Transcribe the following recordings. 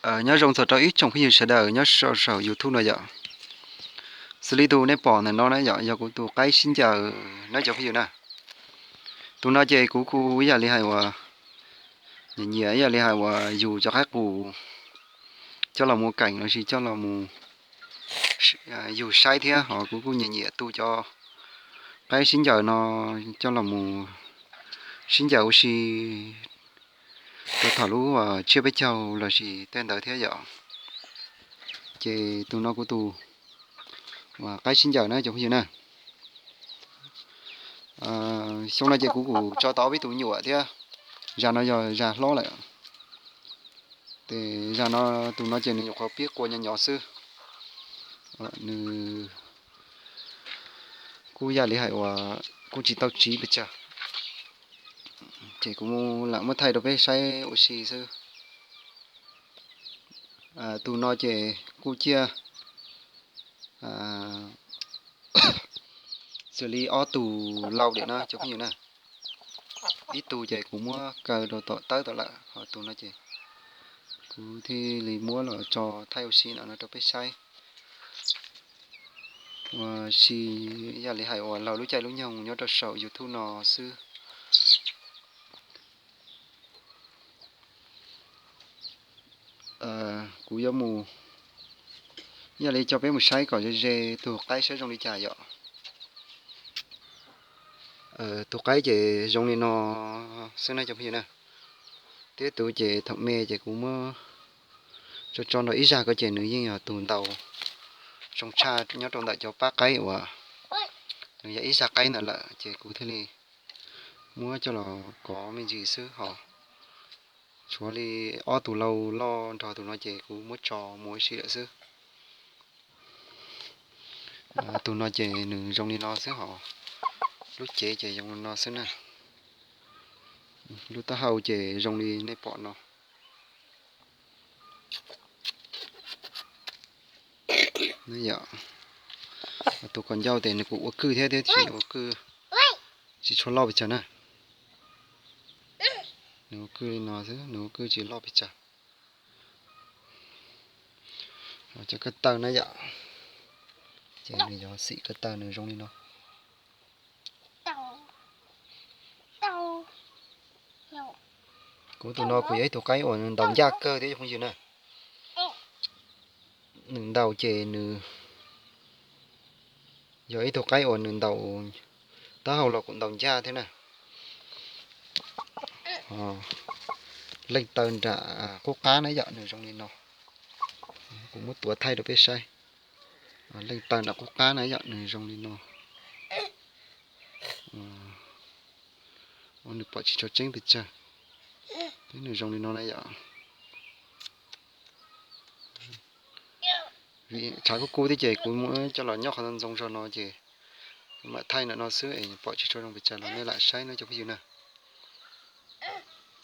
Nyob zoo txog rau ib tsoom phooj ywg sawv daws nyob saum YouTube no yom. Xws li tus nej pom ntawm no na yom, yog kuv tus qaib sib ncaws na cov phooj ywg na. Tus no ces kuv kuj ib yam li hais uas nyiam nyiam ib yam li hais uas yug cov qaib qus coj los mus keem lossis coj los mus yug saib thiab, ho kuv kuj nyiam nyiam tu cov qaib sib ncaws no coj los mus sib ncaws ua si rau thaum lub tsiab peb caug lossis tej ntawd thiab yom. Ces tus no kuv tus qaib sib ncaws na cov phooj ywg na. Xyoo no ces kuv kuj tso tau ob peb tus me nyuam thiab. Zag no yog zag hlob lawm. Ces zag no, tus no ces nws nyuam qhuav pib qua nyob nyov xwb. Nws kuj yam li hais uas kuj tsis tau tsiv pes tsawg, ces kuv lam muab thaij rau peb saib ua si xwb. Tus no ces kuj ciaj xws li ob tug lau diam no cov phooj ywg na. Ib tug ces kuv muab kaw rau tom tawb tau lawm, ho tus no ces kuv thiaj li muab los tso thaij ua si no rau peb saib. Ua si yam li hais uas laug lub caij lub nyoog nyob rau saum YouTube no xwb. Kuv yuav mus, yam li coj peb mus saib kom ze ze tus qaib saib zoo li cas yom. Tus qaib ces zoo li no xwb na cov phooj ywg na. Thiab tus ces thaum me ces kuv muab tso tso nrog ib zag ko ces nws yeej yog tus ntaus zoo tshaj nyob rau ntawm cov pab qaib uas nws yog ib zag qaib ntawd lawm ces kuv thiaj li muab coj los kov me ntsis xwb ho. Tshuav li ob tus lau loj nrog tus no ces kuv muab tso mus ua si lawm xwb. Tus no ces nws zoo li no xwb ho. Lub cev ces zoo li no xwb na. Lub taub hau ces zoo li nej pom no. Tus kaus ncauj ces nws kuj ua kwj thiab tiam sis nws ua kwj tsis tshua loj pes tsawg na. Nws ua kwj li no xwb, nws ua kwj tsis loj pes tsawg. Cov ko taw na yom, ces nws yog xim ko taw nws zoo li no. Kuv tus no kuj yog ib tug qaib uas nws ntaus ncaj kawg thiab cov phooj ywg na. Nws ntaus ces nws yog ib tug qaib uas nws ntaus taub hau los kuj ntaus ncaj thiab na. Leej taw nram qub qab na yom, nws zoo li no. Kuv muab tuav thaij rau peb saib. Leej taw nram qub qab na yom, nws zoo li no. Nws pom tsis tshua tseeb pes tsawg. Nws zoo li no na yom. Vim tshav kub kub thiab ces kuv muab coj los nyob qhov ntxoo zog no ces mam thaij ntawm no xwb es pom tsis tshua zoo pes tsawg los nej lam saib no cov phooj ywg na.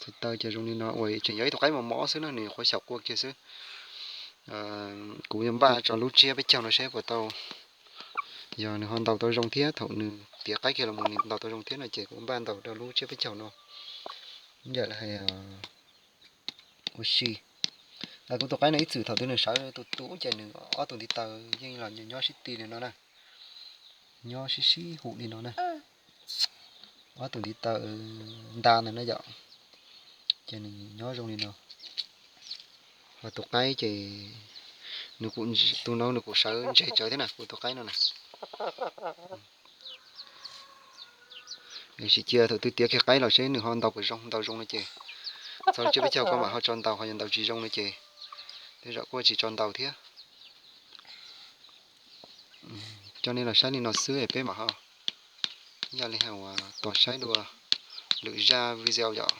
Txhais taw ces zoo li no uas tseem yog ib tug qaib mos mos xwb na, nws nyuam qhuav xyaum qua kiag xwb. Kuv yuav npaj tso lub tsiab peb caug no seb puas tau, yog nws ho ntaus tau zoo thiab thaum nws tiav qaib kiag los mus nws ntaus tau zoo thiab no ces kuv npaj ntaus rau lub tsiab peb caug no. Ntawm ua si, kuv tus qaib no ib txwm thaum twg nws sawv tus tus ces nws ob tug ntiv taw yeej los nyob sib ti li no na, nyob sib sib hum li no na. Ob tug ntiv taw nta ntawd na yom, ces nws nyob zoo li no. Ho tus qaib ces nws kuj, tus no nws kuj sawv ntseg tsawv thiab na, kuv tus qaib no na. Sim cia thaum twg tiav kiag qaib los seb nws ho ntaus puas zoo, ntaus zoo no ces txog lub tsiab peb caug ko mam ho tso ntaus, ho yog ntaus tsis zoo no ces tej zaum kuj tsis tso ntaus thiab. Coj nej los saib li no xwb es peb mam ho yam li hais uas tos saib dua lwm zaj video yom.